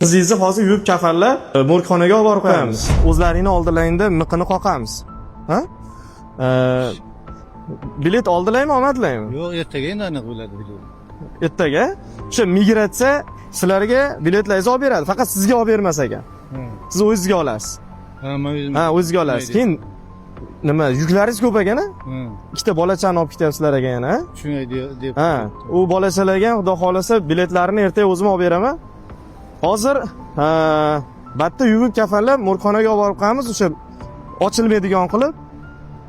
Qizingizni hozir yuvib kafanlab morgxonaga olib borib qo'yamiz. O'zlaringni oldilaringda miqini qoqamiz. Ha? Bilet oldilarmi, olmadilarmi? Yo'q, ertaga endi aniq bo'ladi bilet. Ertaga o'sha migratsiya sizlarga biletlaringizni olib beradi. Faqat sizga olib bermas ekan. Siz o'zingizga olasiz. Ha, men o'zim. Ha, o'zingizga olasiz. Keyin nima, yuklaringiz ko'p ekan, a? Ha, Ikkita bolachani olib ketyapsizlar ekan yana, a? Shunday deb. Ha, u bolachalarga ham xudo xohlasa biletlarini ertaga o'zim olib beraman. Hozir ha, batta yuvib kafanlab morgxonaga olib borib qo'yamiz, o'sha ochilmaydigan qilib.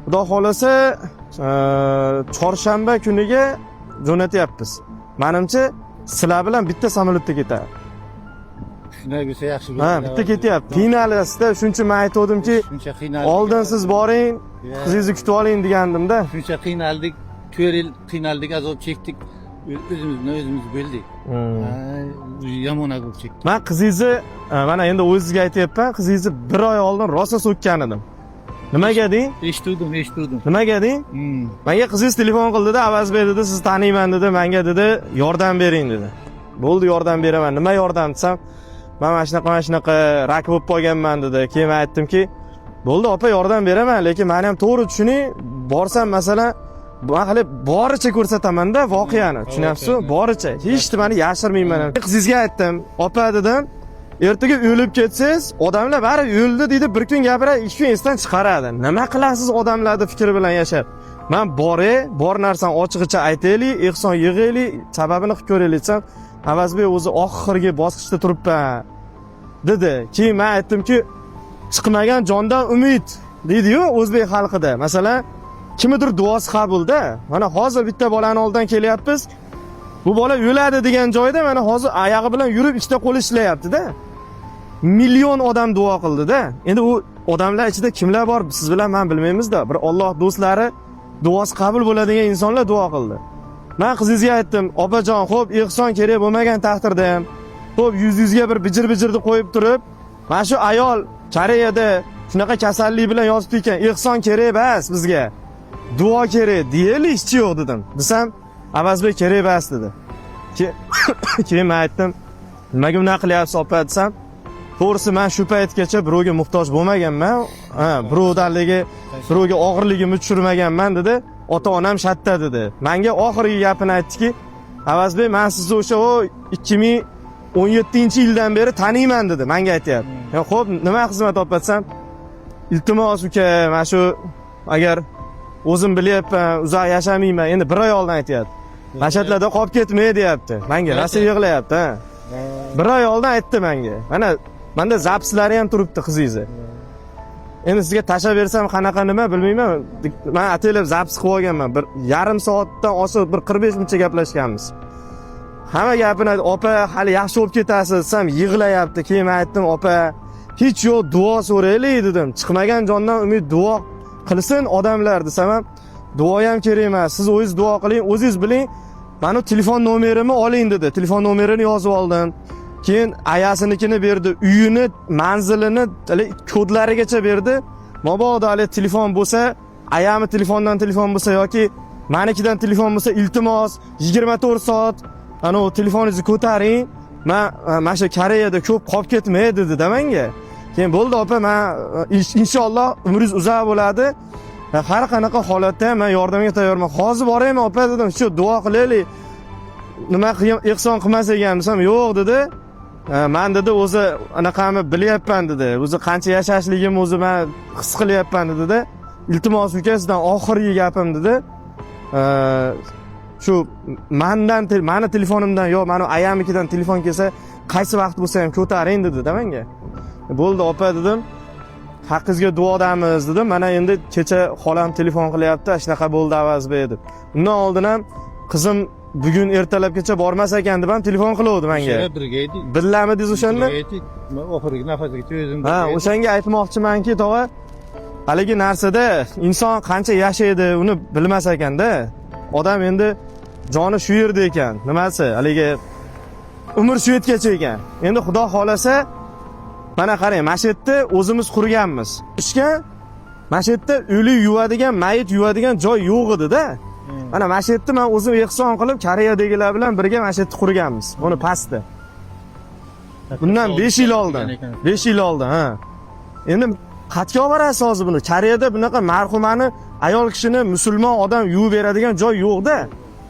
Xudo xohlasa chorshanba kuniga jo'natyapmiz. Manimcha sizlar bilan bitta samolyotda ketadi. Shunday bo'lsa yaxshi Ha, bo'ladi. bitta ketyapti. Qiynalasizda, shuning uchun men aytgandim-ki, Shuncha qiynaldik. oldin siz boring, Ya. qizingizni kutib oling degandimda. Shuncha qiynaldik, 4 yil qiynaldik, azob chekdik. O'zimiz bilan o'zimiz bo'ldik. Ha, yomon azob chekdik. Man qizingizni mana endi o'zizga aytyapman, qizingizni bir oy oldin rosa so'kkan edim. Nimaga deng? Eshituvdim, eshituvdim. Nimaga deng? Menga qizingiz telefon qildida, Avazbek dedi, sizni taniyman dedi, menga dedi, yordam bering dedi. Bo'ldi, yordam beraman. Nima yordam desam, man mana shunaqa mana shunaqa rak bo'lib qolganman dedi. Keyin men aytdimki, bo'ldi opa, yordam beraman, lekin meni ham to'g'ri tushuning, borsam masalan, man hali boricha ko'rsataman-da voqeani, tushunyapsiz? Boricha, hech nimani yashirmayman ham. Qizingizga aytdim, opa dedim, ertaga o'lib ketsangiz, odamlar bari o'ldi deydi, bir kun gapiradi, ikki kun esdan chiqaradi. Nima qilasiz odamlarni fikri bilan yashab? Man bore, bor narsani ochig'icha aytaylik, ehson yig'aylik, sababini qilib ko'raylik desam, Avazbek o'zi oxirgi bosqichda turibman dedi. Keyin men aytdimki, chiqmagan jondan umid deydi-yu o'zbek xalqida. Masalan, kimnidir duosi qabulda. Mana hozir bitta bolani oldidan kelyapmiz. Bu bola o'ladi degan joyda mana hozir oyog'i bilan yurib ikkita qo'li ishlayapti-da. Million odam duo qildi-da. Endi u odamlar ichida kimlar bor, siz bilan men bilmaymiz-da. Bir Alloh do'stlari, duosi qabul bo'ladigan insonlar duo qildi. Men qizingizga aytdim, opajon, xo'p, ehson kerak bo'lmagan taqdirda ham, xo'p, yuzingizga bir bijir-bijirni qo'yib turib, mana shu ayol Koreyada shunaqa kasallik bilan yotibdi ekan, ehson kerak emas bizga. Duo kerak, deylik, hech yo'q dedim. Desam, Avazbek kerak emas dedi. Keyin men aytdim, nimaga bunaqa qilyapsiz opa desam, to'g'risi men shu paytgacha birovga muhtoj bo'lmaganman. Ha, birovdanligi, birovga og'irligimni tushirmaganman dedi. Ota-onam shatta dedi. Menga oxirgi gapini aytdiki, Avazbek, men sizni o'sha o 2017-yildan beri taniyman dedi. Menga aytyapti. Ya xo'p, nima xizmat opa desam, iltimos uka, mana shu agar o'zim bilyapman, uzoq yashamayman. Endi bir oy oldin aytyapti. Mana qolib ketmay deyapti. Menga rosa yig'layapti, ha. Bir oy oldin aytdi menga. Mana menda запись lari ham turibdi qizingizni. Endi sizga tashlab bersam qanaqa nima bilmayman. Men ataylab запись qilib olganman. Bir yarim soatdan oshiq bir 45 minutcha gaplashganmiz. Hamma gapini aytdi, opa, hali yaxshi bo'lib ketasiz desam yig'layapti. Keyin men aytdim, opa, hech yo'q duo so'raylik dedim. Chiqmagan jondan umid, duo qilsin odamlar desam ham, duo ham kerak emas. Siz o'zingiz duo qiling, o'zingiz biling. Mani telefon nomerimni oling dedi. Telefon nomerini yozib oldim. Keyin ayasinikini berdi, uyini, manzilini, hali kodlarigacha berdi. Mabodo hali telefon bo'lsa, ayami telefondan telefon bo'lsa yoki manikidan telefon bo'lsa, iltimos 24 soat ana u telefoningizni ko'taring. Man mana shu Koreyada ko'p qolib ketmay dedi-da menga. Keyin bo'ldi opa, man inshaalloh umringiz uzoq bo'ladi. Har qanaqa holatda ham men yordamga tayyorman. Hozir boraymi opa dedim, shu duo qilaylik. Nima qilgan ehson qilmasak ham desam, yo'q dedi. Man dedi o'zi anaqami bilyapman dedi. O'zi qancha yashashligimni o'zi man his qilyapman dedi. Iltimos uka, sizdan oxirgi gapim dedi. Shu mandan mani telefonimdan yo mani ayamnikidan telefon kelsa, qaysi vaqt bo'lsa ham ko'taring dedi-da menga. Bo'ldi opa dedim. Haqqingizga duodamiz dedim. Mana endi kecha xolam telefon qilyapti, shunaqa bo'ldi Avazbek deb. Undan oldin ham qizim bugun ertalabgacha bormas ekan deb ham telefon qiluvdi menga. O'sha birga edik. Billamidingiz o'shanda? Birga edik. Men oxirgi nafasigacha o'zim Ha, birga edik. o'shanga aytmoqchimanki, tog'a, haligi narsada inson qancha yashaydi, uni bilmas ekanda. Odam endi joni shu yerda ekan, nimasi, haligi umr shu yergacha ekan. Endi Xudo xolasa, mana qarang, mana shu yerda o'zimiz qurganmiz. Ishga mana shu yerda o'lik yuvadigan, mayit yuvadigan joy yo'q edi-da. Mana shu yerda men o'zim ehson qilib, Koreyadagilar bilan birga mana shu yerda qurganmiz. Buni pastda. Bundan 5 yil oldin. 5 yil oldin, ha. Endi qayerga olib borasiz hozir buni? Koreyada bunaqa marhumani, ayol kishini musulmon odam yuvib beradigan joy yo'q-da.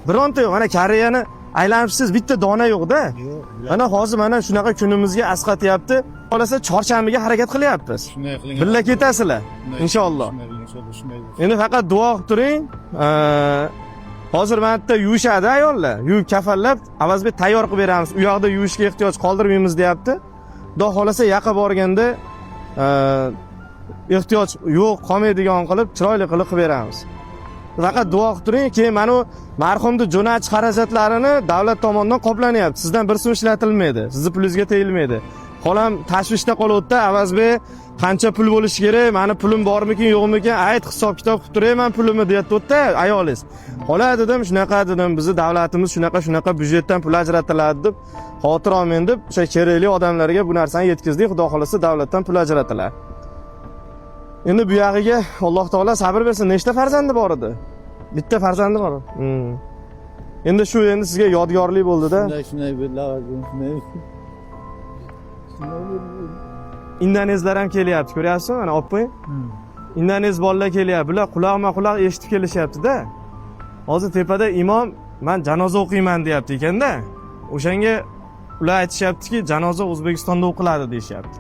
Bironta yo'q. Mana Koreyani aylanibsiz, bitta dona yo'q-da. Yo'q. Mana hozir mana shunaqa kunimizga asqatyapti. Xolasa chorshanbaga harakat qilyapmiz. Shunday qiling. Birga ketasizlar inshaalloh. Shunday qiling, inshaalloh shunday bo'lsin. Endi faqat duo qilib turing. Hozir mana yerda yuvishadi ayollar. Yuvib kafanlab, Avazbek tayyor qilib beramiz. U yoqda yuvishga ehtiyoj qoldirmaymiz deyapti. Xudo xolasa yaqa borganda ehtiyoj yo'q qolmaydigan qilib, chiroyli qilib qilib beramiz. Faqat duo qilib turing. Keyin mana u marhumni jo'natish xarajatlarini davlat tomonidan qoplanyapti. Sizdan bir so'm ishlatilmaydi. Sizni pulingizga tegilmaydi. Xolam tashvishda qolyapti. Avazbek, qancha pul bo'lishi kerak? Mani pulim bormikin, yo'qmikin? Ayt, hisob kitob qilib turay man pulimni deyapti-da ayolingiz. Xola dedim, shunaqa dedim, bizni davlatimiz shunaqa shunaqa byudjetdan pul ajratiladi deb xavotir olmang deb o'sha kerakli odamlarga bu narsani yetkazdik. Xudo xolasa davlatdan pul ajratiladi. Endi bu yog'iga Alloh taolo sabr bersin. Nechta farzandi bor edi? Bitta farzandi bor. Endi shu endi sizga yodgorlik bo'ldi-da. Shunday shunday bo'ldi, Avazbek, shunday. Shunday bo'ldi. Indonezlar ham kelyapti, ko'ryapsizmi? Mana olib qo'ying. Indonez bolalar kelyapti. Bular quloqma-quloq eshitib kelishyapti-da. Hozir tepada imom men janoza o'qiyman deyapti ekanda. O'shanga ular aytishyaptiki, janoza O'zbekistonda o'qiladi deyishyapti.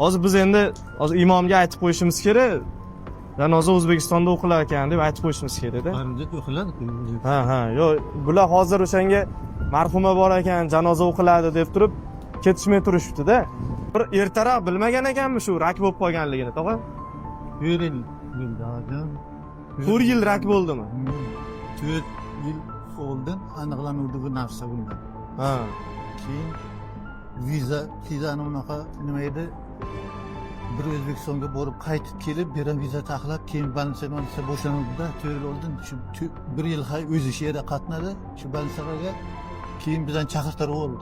Hozir biz endi hozir imomga aytib qo'yishimiz kerak. Janoza O'zbekistonda o'qilar ekan deb aytib qo'yishimiz kerak-da. Baribir o'qiladi. Ha, ha, yo'q, bular hozir o'shanga marhuma bor ekan, janoza o'qiladi deb turib ketishmay turishibdi-da. Bir ertaroq bilmagan ekanmi shu rak bo'lib qolganligini, tog'a? 4 yil bo'ldi, Avazbek. 4 yil rak bo'ldimi? 4 yil oldin aniqlanuvdi bu narsa bundan. Ha. Keyin vizani unaqa nima edi? Bir O'zbekistonga borib qaytib kelib, beri viza taxlab, keyin больница boshlanuvdi-da, 4 yil oldin shu bir yil hay o'zi shu yerda qatnadi, shu больница larga. Keyin bizdan chaqirtirib oldi.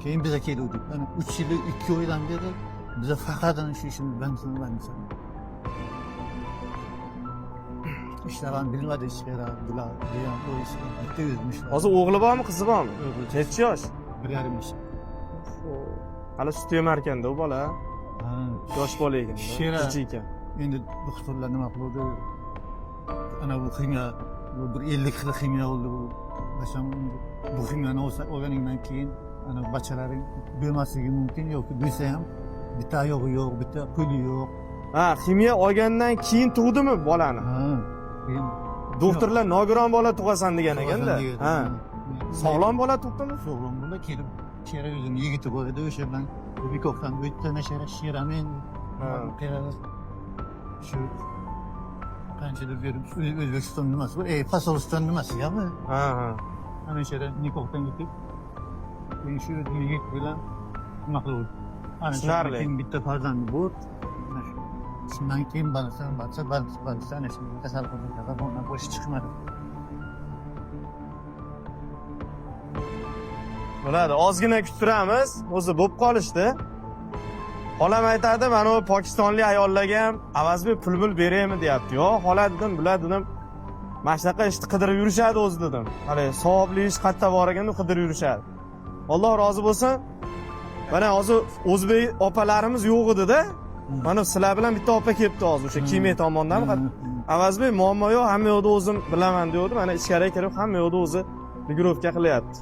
Keyin biza keluvdik. Mana 3 yil 2 oydan beri biza faqat ana shu ishimiz больница. İshlar ham bilmadi hech qayerda bular degan u ish bitta o'zim ishlar. Hozir o'g'li bormi, qizi bormi? O'g'li. Necha yosh? 1,5 yosh. Hali sut yemar ekanda u bola. Ha. Yosh bola ekan. Shera. Kichik ekan. Endi doktorlar nima qildi? Ana bu ximiya, bu bir 50 xil ximiya oldi bu. Masalan, bu ximiyani olganingdan keyin ana bachalaring bo'lmasligi mumkin yoki bo'lsa ham bitta oyog'i yo'q, bitta qo'li yo'q. Ha, ximiya olgandan keyin tug'dimi bolani? Ha. Keyin Doktorlar nogiron bola tug'asan degan ekanda. Ha. Sog'lom bola tug'dimi? Sog'lom bola kelib, Shera o'zini yigiti bor edi, o'sha bilan Rubikovdan o'tdi, ana Shera, Sheramen. Ha. Shu qancha deb berib, O'zbekiston nimasi bor? Посольство nimasi yami? Ha, ha. Ana o'sha yerda nikohdan o'tib, keyin shu o'zini yigit bilan nima qilib. Ana shundan Tushunarli. keyin bitta farzandi bor. Ana shu. Shundan keyin balasi ana shu kasalxonaga kasalxonadan boshi chiqmadi. Bo'ladi, ozgina kuttiramiz. O'zi bo'lib qolishdi. Xolam aytadi, mana u pokistonlik ayollarga ham Avazbek pul pul beraymi deyapti. Yo'q, xola dedim, bular dedim, mana shunaqa ishni qidirib yurishadi o'zi dedim. Hali savobli ish qayerda bor ekan, u qidirib yurishadi. Alloh rozi bo'lsin. Mana hozir o'zbek opalarimiz yo'q edi-da. Mana sizlar bilan bitta opa kelibdi hozir o'sha Kime tomondan. Avazbek muammo yo'q, hamma yoqda o'zim bilaman deyapti. Mana ichkariga kirib hamma yoqda o'zi регулировка qilyapti.